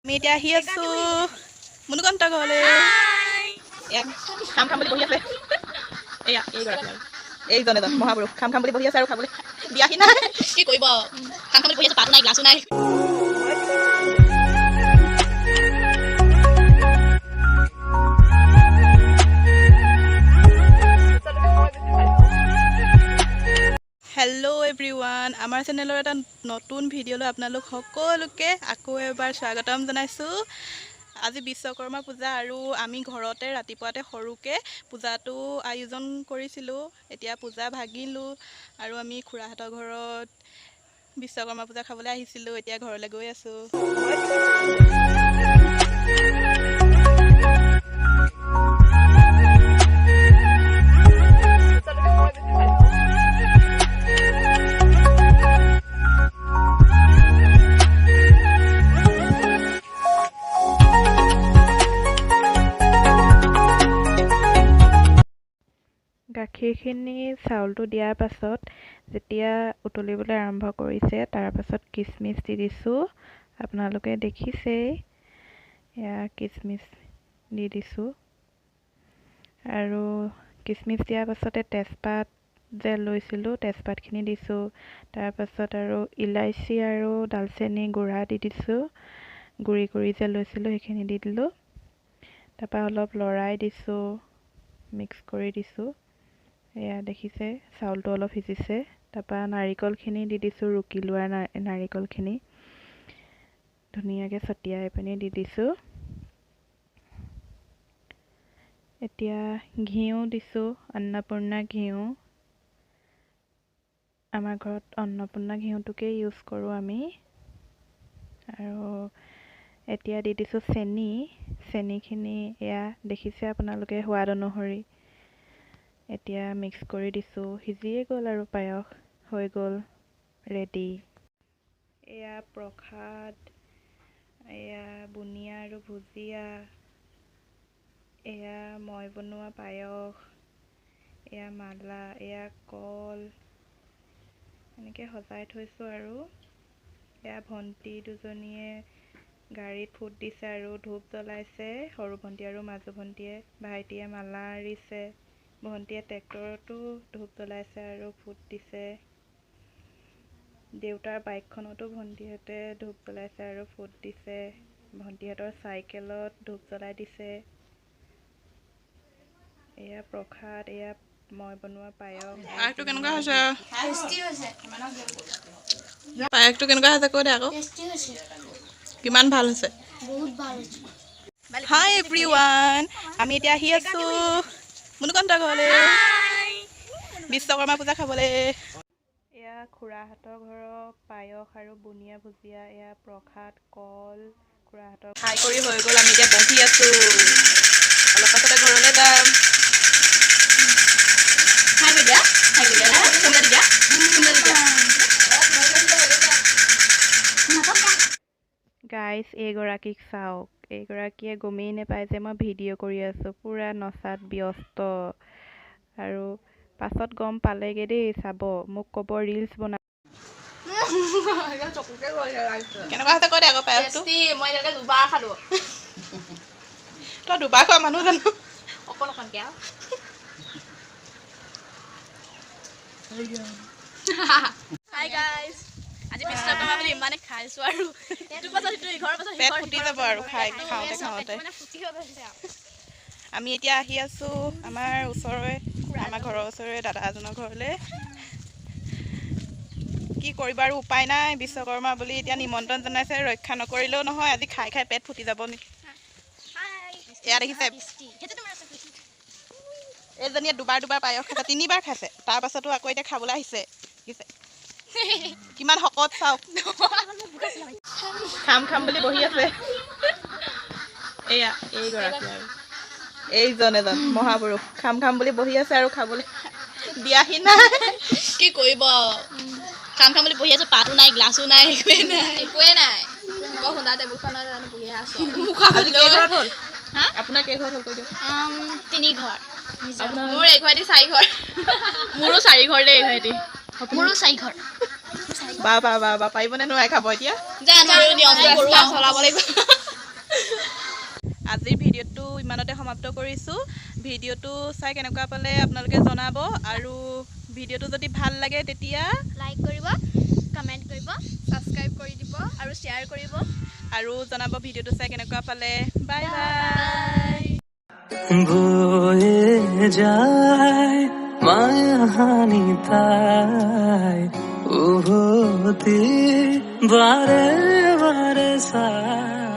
আমি এতিয়া আহি আছো মুনুকন্ত ঘৰলৈ। ইয়াত খাম খাম বুলি বহি আছে। এয়া এইগৰাকী আৰু এইজন এজন মহাপুৰুষ, খাম খাম বুলি বহি আছে আৰু খাবলৈ দিয়াহি নাই। কি কৰিব, খাম খাম বুলি বহি আছো, পাতো নাই, গ্লাছো নাই। হেল্ল' এভৰিৱান, আমাৰ চেনেলৰ এটা নতুন ভিডিঅ'লৈ আপোনালোক সকলোকে আকৌ এবাৰ স্বাগতম জনাইছোঁ। আজি বিশ্বকৰ্মা পূজা আৰু আমি ঘৰতে ৰাতিপুৱাতে সৰুকৈ পূজাটো আয়োজন কৰিছিলোঁ। এতিয়া পূজা ভাগিলোঁ আৰু আমি খুৰাহঁতৰ ঘৰত বিশ্বকৰ্মা পূজা খাবলৈ আহিছিলোঁ। এতিয়া ঘৰলৈ গৈ আছোঁ। গাখীৰখিনি চাউলটো দিয়াৰ পাছত যেতিয়া উতলিবলৈ আৰম্ভ কৰিছে, তাৰপাছত কিচমিচ দি দিছোঁ। আপোনালোকে দেখিছেই, এয়া কিচমিচ দি দিছোঁ। আৰু কিচমিচ দিয়াৰ পাছতে তেজপাত যে লৈছিলোঁ, তেজপাতখিনি দিছোঁ। তাৰপাছত আৰু ইলাচি আৰু ডালচেনি গুড়া দি দিছোঁ, গুড়ি কৰি যে লৈছিলোঁ সেইখিনি দি দিলোঁ। তাৰপৰা অলপ লৰাই দিছোঁ, মিক্স কৰি দিছোঁ। এয়া দেখিছে, চাউলটো অলপ সিজিছে। তাৰপৰা নাৰিকলখিনি দি দিছোঁ, ৰুকি লোৱা নাৰিকলখিনি ধুনীয়াকৈ ছটিয়াই পিনি দি দিছোঁ। এতিয়া ঘিউ দিছোঁ, অন্নপূৰ্ণা ঘিউ। আমাৰ ঘৰত অন্নপূৰ্ণা ঘিউটোকে ইউজ কৰোঁ আমি। আৰু এতিয়া দি দিছোঁ চেনি। চেনিখিনি এয়া দেখিছে আপোনালোকে, সোৱাদ অনুসৰি। এতিয়া মিক্স কৰি দিছোঁ। সিজিয়ে গ'ল আৰু পায়স হৈ গ'ল ৰেডি। এয়া প্ৰসাদ, এয়া বুনিয়া আৰু ভুজিয়া, এয়া মই বনোৱা পায়স, এয়া মালা, এয়া কল, এনেকৈ সজাই থৈছোঁ। আৰু এয়া ভণ্টি দুজনীয়ে গাড়ীত ফুট দিছে আৰু ধূপ জ্বলাইছে, সৰু ভণ্টি আৰু মাজু ভণ্টিয়ে। ভাইটিয়ে মালা আঁৰিছে, ভণ্টিয়ে ট্ৰেক্টৰতো ধূপ জ্বলাইছে আৰু ফুট দিছে। দেউতাৰ বাইকখনতো ভণ্টিহঁতে ধূপ জ্বলাইছে আৰু ফুট দিছে। ভণ্টিহঁতৰ চাইকেলত ধূপ জ্বলাই দিছে। এয়া প্ৰসাদ, এয়া মই বনোৱা পায়স। পায়সটো কেনেকুৱা হৈছে? টেষ্টি হৈছে। পায়সটো কেনেকুৱা হৈছে কৈ দে আকৌ। টেষ্টি হৈছে। কিমান ভাল হৈছে? বহুত ভাল হৈছে। হাই এভৰিৱান, আমি এতিয়া আহি আছোঁ মুনুকন্ত ঘৰলৈ বিশ্বকৰ্মা পূজা খাবলৈ। এয়া খুৰাহঁতৰ ঘৰৰ পায়স আৰু বুনিয়া ভুজিয়া, এয়া প্ৰসাদ, কল, খুৰাহঁতৰ। খাই কৰি হৈ গ'ল, আমি এতিয়া বহি আছোঁ, অলপ পাছতে ঘৰলৈ যাম। খাই গৈ দিয়া, খাই গৈ দিয়া, সোনকালে দিয়া, সোনকালে দিয়া। গাইজ, এইগৰাকীক চাওক। এইগৰাকীয়ে গমেই নাপায় যে মই ভিডিঅ' কৰি আছোঁ, পূৰা নচাত ব্যস্ত। আৰু পাছত গম পালেগৈ দেই, চাব, মোক ক'ব ৰিলচ বনা। কেনেকুৱা হৈছে কৈ দে আকৌ পায়সটো। টেষ্টি। মই এতিয়ালৈকে দুবাৰ খালোঁ। তই দুবাৰ খোৱা মানুহ জানো? অকণ অকণকে আৰু। হাই গাইজ, আজি বিশ্বকৰ্মা বুলি ইমানে খাইছো আৰু ইটোৰ পাছত সিটো, ইঘৰৰ পাছত পেট সিঘৰ, ফুটি সিঘৰৰ যাব পাছত আৰু সিঘৰ। খাই পেটটো খাওঁতে মানে খাওঁতে। পেটটো মানে ফুটি হৈ গৈছে আৰু। আমি এতিয়া আহি আছোঁ আমাৰ ওচৰৰে, আমাৰ ঘৰৰ ওচৰৰে দাদা এজনৰ ঘৰলৈ। কি কৰিবা আৰু, উপায় নাই। বিশ্বকৰ্মা বুলি এতিয়া নিমন্ত্ৰণ জনাইছে, ৰক্ষা নকৰিলেও নহয়। আজি খাই খাই পেট ফুটি যাব নি। এয়া দেখিছে, এইজনীয়ে দুবাৰ দুবাৰ পায়স খাইছে, তিনিবাৰ খাইছে, তাৰ পাছতো আকৌ এতিয়া খাবলৈ আহিছে। দেখিছে কিমান শকত চাওক। খাম খাম বুলি বহি আছে। এয়া এইগৰাকী আৰু এইজন এজন মহাপুৰুষ, খাম খাম বুলি বহি আছে আৰু খাবলৈ দিয়াহি নাই। কি কৰিব, খাম খাম বুলি বহি আছো, পাতো নাই, গ্লাছো নাই, একোৱেই নাই, একোৱেই নাই। বৰ খুন্দা টেবুলখনত বহি আছো। আজি কেইঘৰত হ'ল? হা? আপোনাৰ কেইঘৰত হ'ল কৈ দিয়ক। তিনি ঘৰ। মোৰ এঘৰেদি চাৰি ঘৰ। মোৰো চাৰি ঘৰ দেই, এঘৰেদি মোৰো চাৰি ঘৰ। বা বা বা বা, পাৰিবনে নোৱাৰে খাব এতিয়া? জানো, আৰু নিয়মটো কৰোঁ আৰু, চলাব লাগিব। সমাপ্ত কৰিছোঁ। ভিডিঅ'টো চাই কেনেকুৱা পালে আপোনালোকে জনাব, আৰু ভিডিঅ'টো যদি ভাল লাগে তেতিয়া লাইক কৰিব, কমেণ্ট কৰিব, ছাবস্ক্ৰাইব কৰি দিব আৰু শ্বেয়াৰ কৰিব আৰু জনাব ভিডিঅ'টো চাই কেনেকুৱা পালে। Bye bye. বয়ে যায় মায়াহানি তাই উভতি বাৰে বাৰে সায়।